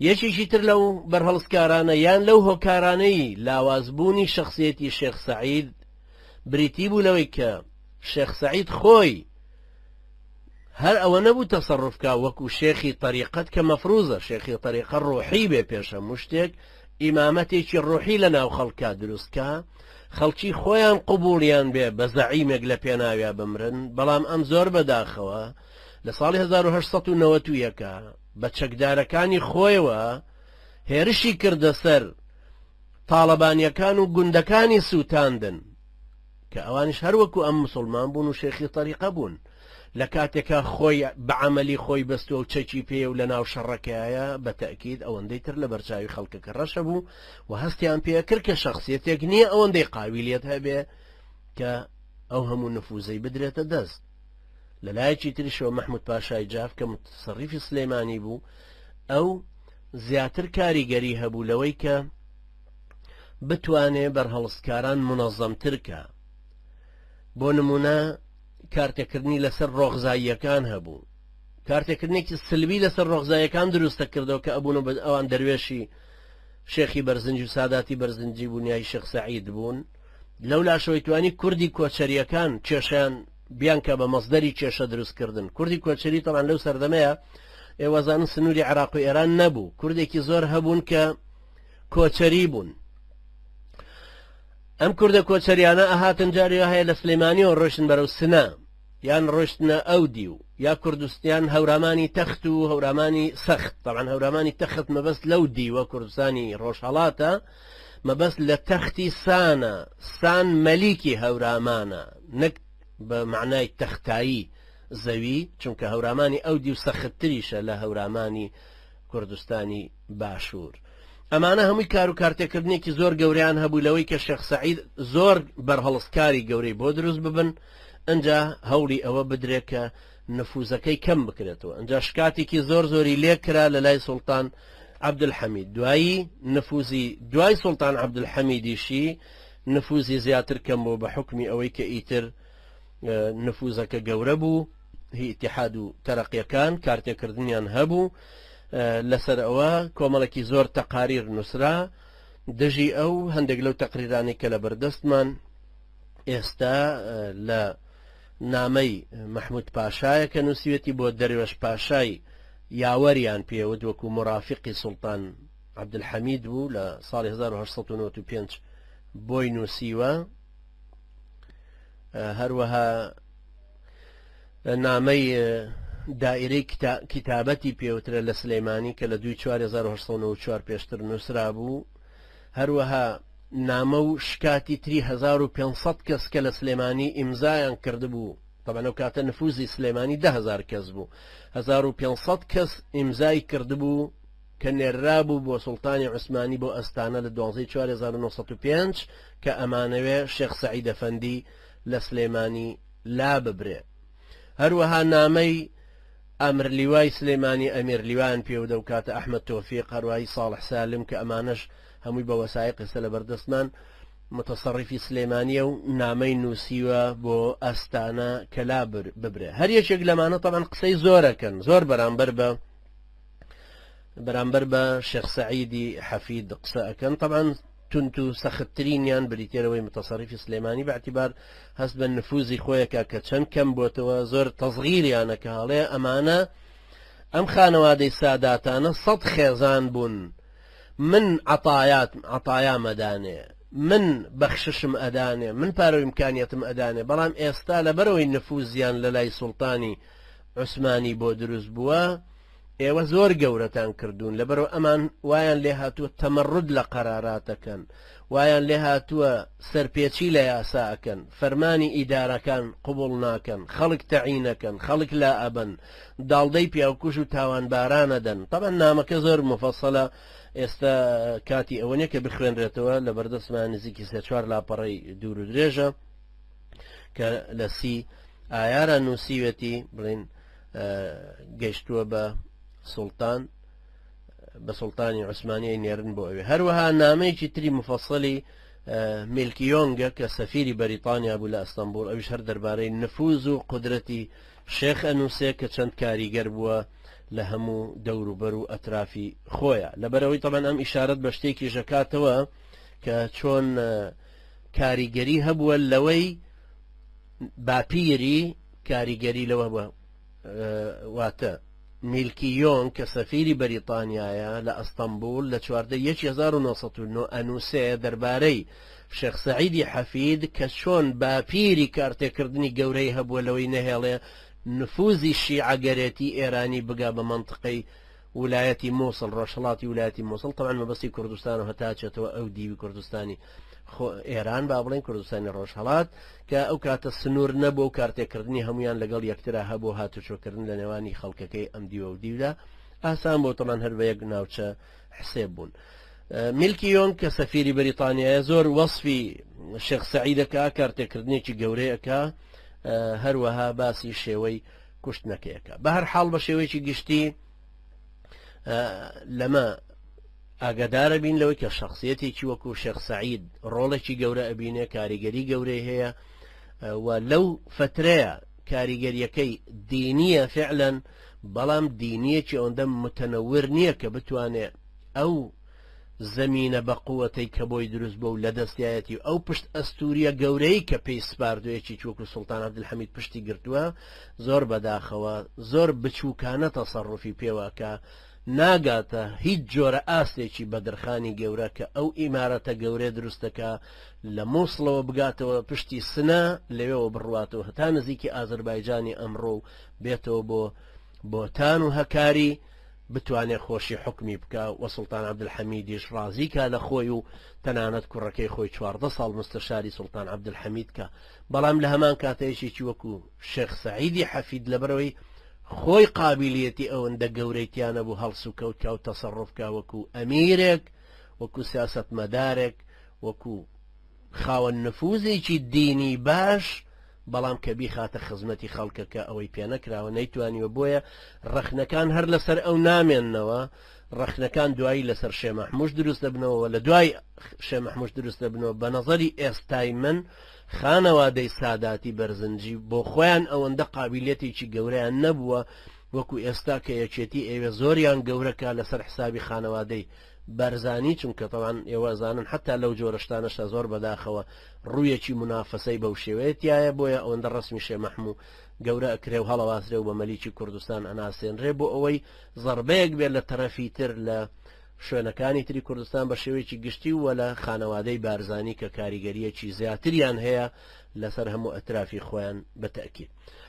یەکێکی تر لەو بەرهەڵستکارانە یان لەو هۆکارانەی لاوازبوونی شەخسیەتی شێخ سەعید بریتی بوو لەوەی کە شێخ سەعید خۆی هەر ئەوە نەبوو تەسەڕوف کا وەکو شێخی تەریقەت کە مەفروزە شێخی تەریقە ڕۆحی بێ پێش هەموو شتێک ئیمامەتێکی ڕۆحی لە ناو خەڵکا دروست کا خەڵکی خۆیان قبوڵیان بێ بە زەعیمێک لە پێناویا بمرن بەڵام ئەم زۆر بەداخەوە لە ساڵی 1891 بە چەکدارەکانی خۆیەوە هێرشی کردە سەر تاڵەبانیەکان و گوندەکانی سووتاندن کە ئەوانیش هەر وەکو ئەم مسوڵمان بوون و شێخی تەریقە بوون لە کاتێکا خۆی بە عەمەلی خۆی بەستووە و چەکی پێیە و لە ناو شەڕەکەیە بە تەئکید ئەوەندەی تر لە بەرچاوی خەڵکەکە ڕەشە بوو و هەستیان پێکرد کە شەخسیەتێک نییە ئەوەندەی قاویلیەت هەبێ کە ئەو هەموو نفوزەی بدرێتە دەست. لە لایەکی تریشەوە مەحمود پاشای جاف کە متسەڕیفی سلێمانی بوو ئەو زیاتر کاریگەری هەبوو لەوەی کە بتوانێ بەرهەڵستکاران منەزەمتر کا. بۆ نمونە کارتێکردنی لەسەر ڕۆغزاییەکان هەبوو. کارتێکردنێکی سلبی لەسەر ڕۆغزاییەکان دروستە کردەوە کە ئەبوون و ئەوان دەروێشی شێخی بەرزنجی و ساداتی بەرزنجی بوون یای شێخ سەعید بوون. لەو لاشەوەی توانی کوردی کۆچەریەکان کێشیان بیانکا بە مەسدەری کێشە دروست کردن. کوردی کۆچەری تەبعەن لەو سەردەمەیە ئێوە زانن سنووری عێراق و ئێران نەبوو. کوردێکی زۆر هەبوون کە کۆچەری بوون. ئەم کوردە کۆچەریانە ئەهاتن جاری هەیە لە سلێمانیەوە ڕۆشتن بەرەو سنە یان ڕۆشتنە ئەو دیو یا کوردستیان هەورامانی تەخت و هەورامانی سەخت طبعا هەورامانی تەخت مەبەست لەو دیوە کوردستانی ڕۆژهەڵاتە مەبەست لە تەختی سانە سان مەلیکی هەورامانە نەک بە معنای تەختایی زەوی چونکە هەورامانی ئەو دیو سەختتریشە لە هەورامانی کوردستانی باشوور. ئەمانە هەمووی کار و کارتێکردنێکی زۆر گەورەیان هەبوو لەوەی کە شێخ سەعید زۆر بەرهەڵستکاری گەورەی بۆ دروست ببن ئەجا هەوڵی ئەوە بدرێت کە نفوزەکەی کەم بکرێتەوە ئەجا شکاتێکی زۆر زۆری لێکرا لە لای سوڵتان عەبدولحەمید دوایی نفوزی دوای سوڵتان عەبدولحەمیدیشی نفوزی زیاتر کەم بوو بە حکمی ئەوەی کە ئیتر نفوزەکە گەورە بوو هی ئیتیحاد و تەرەقیەکان کارتێکردنیان هەبوو لەسەر ئەوە کۆمەڵێکی زۆر تەقاریر نووسرا دژی ئەو هەندێک لەو تەقریرانەی کە لە بەردەستمان ئێستا لە نامەی مححمود پاشایە کە نووسیوێتی بۆ دەروێش پاشای یاوەریان پێوت وەکو مرافقی سوڵتان عەبدولحەمید بوو لە ساڵی 1995 بۆی نووسیوە هەروەها نامەی دائیرەی کیتابەتی پێوترە لە سلەیمانی کە لە دوی 4894 پێشتر نووسرا بوو هەروەها نامە و شکاتی تری 1500 کەس کە لە سلێمانی ئیمزایان کردبوو طبعا ئەو کاتە نفوزی سلێمانی 10000 کەس بوو 1500 کەس ئیمزای کردبوو کە نێررابوو بۆ سوڵتانی عوسمانی بۆ ئەستانە لە 12 4905 کە ئەمانەوێ شێخ سەعید ئەفەندی لە سلێمانی لاببرێ. هەروەها نامەی ئامر لیوای سلێمانی ئەمیر لیوایان پێودە و کاتە ئەحمەد تۆفیق هەروایی ساڵح سالم کە ئەمانەش هەمووی بە وەسایق ئێستا لە بەردەستمان متەسەڕیفی سلێمانیە و نامەی نووسیوە بۆ ئەستانە کە لا ببرێ. هەر یەکێک لەمانە تەبعەن قسەی زۆرەکەن زۆر بەرامبەر بە بەرامبەر بە شێخ سەعیدی حەفید قسە ئەکەن تەبعەن توند و سەختترینیان بریتیە لەوەی متەسەریفی سلێمانی بە اعتبار هەست بە نفوزی خۆیەکە کە چەند کەم بۆتەوە زۆر تەزغیریانە کە هەڵێ ئەمانە ئەم خانەوادەی ساداتانە سەد خێزان بوون من عەتایات عەتایام ئەدانێ من بەخششم ئەدانێ من پارە و ئیمکانیەتم ئەدانێ بەڵام ئێستا لەبەرەوەی نفوزیان لە لای سوڵتانی عوسمانی بۆ دروست بووە ئێوە زۆر گەورەتان کردوون لەبەرئەوە ئەمان وایان لێهاتووە تەمەڕود لە قەرارات ئەکەن وایان لێهاتووە سەرپێچی لە یاسا ئەکەن فەرمانی ئیدارەکان قبوڵ ناکەن خەڵک تەعین ئەکەن خەڵک لا ئەبەن داڵدەی پیاوکوژ و تاوانباران ئەدەن تەبعەن نامەکە زۆر موفەسەلە ئێستا کاتی ئەوە نیە کە بخوێنرێتەوە لەبەردەستمان نزیکی سێ چوار لاپەڕەی دوور و درێژە کە لە سی ئایارا نووسیوێتی بڵین گەیشتووە بە سوڵتان بە سوڵتانی عوسمانیای نێرن بۆ ئەوێ هەروەها نامەیەکی تری مفەسەلی میلکیۆنگە کە سەفیری بەریتانیا بوو لە ئەستەنبوڵ ئەویش هەر دەربارەی نفوز و قودرەتی شێخ ئەنووسێ کە چەند کاریگەر بووە لە هەموو دەوروبەر و ئەترافی خۆیە. لەبەرئەوەی تەبعەن ئەم ئیشارەت بە شتێکیش ئەکاتەوە کە چۆن کاریگەری هەبووە لەوەی باپیری کاریگەری لەوە بووە، واتە میلکی یۆنگ کە سەفیری بەریتانیایە لە ئەستەنبوڵ لە 14 یەکی 1909 ئەنووسێ دەربارەی شێخ سەعیدی حەفید کە چۆن باپیری کارتێکردنی گەورەی هەبووە لەوەی نەهێڵێ نفوزی شیعەگەرێتی ئێرانی بگا بە مەنتقەی ولایەتی موسڵ، ڕۆژهەڵاتی ولایەتی موسڵ، تەبعەن مەبەستی کوردستان و هەتا چێتەوە ئەو دیوی کوردستانی خۆ ئێران با بڵێن کوردستانی ڕۆژهەڵات کە ئەو کاتە سنوور نەبوو و کارتێکردنی هەمویان لەگەڵ یەکترا هەبوو، هاتوچۆکردن لە نێوانی خەڵکەکەی ئەم دیوە و دیودا ئاسان بۆ تەمان هەر بە یەک ناوچە حسێب بوون. میلکی یۆنگ کە سەفیری بەریتانیایە زۆر وەصفی شێخ سەعیدەکە کارتێکردنێکی گەورەیەکە، هەروەها باسی شێوەی کوشتنەکەیەکە. بە هەر حاڵ بە شێوەیەکی گشتی لەمە ئاگادارە بین لەوەی کە شخصیەتێکی وەکو شێخ سعید ڕۆڵێکی گەورە ئەبینێ، کاریگەری گەورەی هەیە و لەو فترەیە کاریگەریەکەی دینیە فعلا، بەڵام دینیەکی ئەوەندە متەنەور نییە کە بتوانێ ئەو زەمینە بە قوەتەی کە بۆی دروست بوو لە دەستیایەتی و ئەو پشت ئەستوریە گەورەی کە پێی سپاردوویەکی وەکو سوڵتان عەبدولحەمید پشتی گرتووە، زۆر بەداخەوە زۆر بچووکانە تەسەڕوفی پێوە کە ناگاتە هیچ جۆرە ئاستێکی بەدرخانی گەورە کە ئەو ئیمارەتە گەورەیە دروستەکە لە موسڵەوە بگاتەوە پشتی سنە، لەوێوە بڕواتەوە هەتا نزیکی ئازەربایجانی ئەمڕۆ و بێتەوە بۆ بۆتان و هەکاری بتوانێ خۆشی حوکمی بکا و سوڵتان عەبدولحەمیدیش ڕازی کا لە خۆی و تەنانەت کوڕەکەی خۆی 14 ساڵ مستەشاری سوڵتان عەبدولحەمید کا. بەڵام لە هەمان کاتە یەکێکی وەکو شێخ سەعیدی حەفید لەبەرەوەی خۆی قابیلیەتی ئەوەندە گەورەی تیا نەبوو هەڵسوکەوت کا و تەسەڕوف کا وەکو ئەمیرێک، وەکو سیاسەتمەدارێک، وەکو خاوەن نفوزێکی دینی باش، بەڵام کە بیخاتە خزمەتی خەڵکەکە ئەوەی پێنەکراوە، نەیتوانیوە. بۆیە ڕەخنەکان هەر لەسەر ئەو نامێننەوە، ڕەخنەکان دوایی لەسەر شێ مەحموش دروست دەبنەوە، لە دوای شێ مەحموش دروست دەبنەوە. بە نەزەری ئێستای من خانەوادەی ساداتی بەرزنجی بۆ خۆیان ئەوەندە قابیلەتێکی گەورەیان نەبووە وەکو ئێستا کە یەکێتی ئەوێ زۆریان گەورەکە لەسەر حسابی خانەوادەی بارزانی، چونکە تەوان ئێوە زانن حتا لەو جۆرە شتانەشتا زۆر بەداخەوە ڕوویەکی مونافەسەی بەو شێوەیە تایە. بۆیە ئەوەندە ڕسمی شێ مەحموو گەورە ئەکرێ و هەڵەواسرێ و بە مەلیکی کوردستان ئەناسێنرێ بۆ ئەوەی زەربەیەک بێت لە تەرەفی تر لە شوێنەکانی تری کوردستان بە شێوەیەکی گشتی و لە خانەوادەی بارزانی کە کاریگەریەکی زیاتریان هەیە لەسەر هەموو ئەترافی خۆیان بە تەئکید.